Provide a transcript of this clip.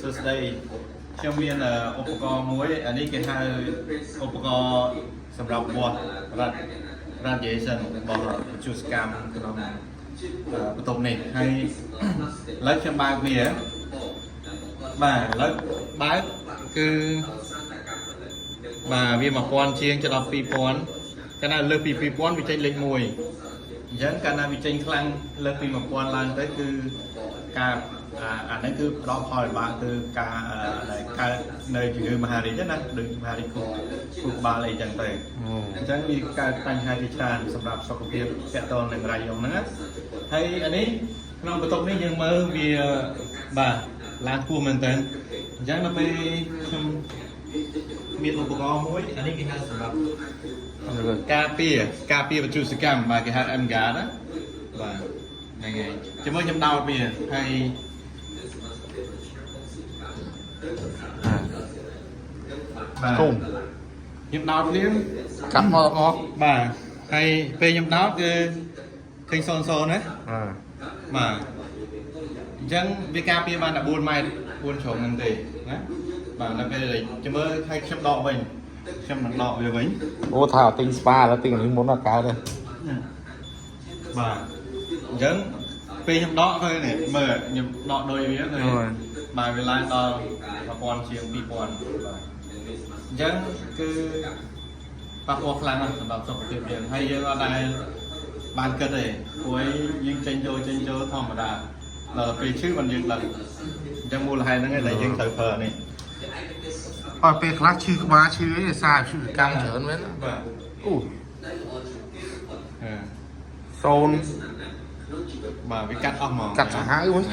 សួស្តីខ្ញុំមានឧបករណ៍មួយអានេះគេហៅឧបករណ៍សម្រាប់វាស់ radiation របស់វិទ្យុសកម្មក្នុងបន្ទប់នេះហើយឥឡូវខ្ញុំបើកវាបាទឥឡូវបើកគឺបាទវា1000ជាងទៅដល់2000កាលណាលើសពី2000វាចេញលេខ1អញ្ចឹងកាលណាវាចេញខ្លាំងលើសពី1000ឡើងទៅគឺការអាហ្នឹងគឺផ្ដល់ផលវិបាកគឺការដែលកើតនៅជំងឺមហារីកណាដូចមហារីកខួរខួរក្បាលអីចឹងទៅអញ្ចឹងវាកើតបញ្ហាជាច្រើនសម្រាប់សុខភាពទាក់ទងនឹងរ៉ាយ៉ុងហ្នឹងណាហើយអានេះក្នុងបន្ទប់នេះយើងមើលវាបាទឡើងខ្ពស់មែនតើអញ្ចឹងដល់ពេលខ្ញុំមានឧបករណ៍មួយអានេះគេហៅសម្រាប់ការពារវិទ្យុសកម្មបាទគេហៅ M-Guard ណាបាទហ្នឹងហើយជាមួយខ្ញុំដោតវាហើយបាទ ធំ ខ្ញុំដោតភ្លាម កាត់មកអស់ បាទហើយពេលខ្ញុំដោតគឺឃើញសូនសូនណា អា បាទអញ្ចឹងវាការពារបានតែ4ម៉ែត្រ4ជ្រុងហ្នឹងទេណាបាទដល់ពេលចាំមើលឲ្យខ្ញុំដកវិញខ្ញុំនឹងដកវាវិញ អូថាទិញស្ប៉ាឥឡូវទិញអានេះមុនដល់កើតទេ បាទអញ្ចឹងពេលខ្ញុំដកឃើញនេះមើលខ្ញុំដកដូចវាឃើញបាទវាឡើងដល់1000ជាង2000បាទអញ្ចឹងគឺប៉ះពាល់ខ្លាំងណាស់សម្រាប់សុខភាពយើងហើយយើងអត់ដែលបានគិតទេព្រោះយើងចេញចូលចេញចូលធម្មតាដល់ពេលឈឺបានយើងដឹងអញ្ចឹងមូលហេតុហ្នឹងឯងដែលយើងត្រូវប្រើនេះ អត់ពេលខ្លះឈឺក្បាលឈឺអីដោយសារឈឺកម្មច្រើនមែន បាទ អូ ហឺ សូន បាទវាកាត់អស់ហ្មង កាត់សាហាវវិញ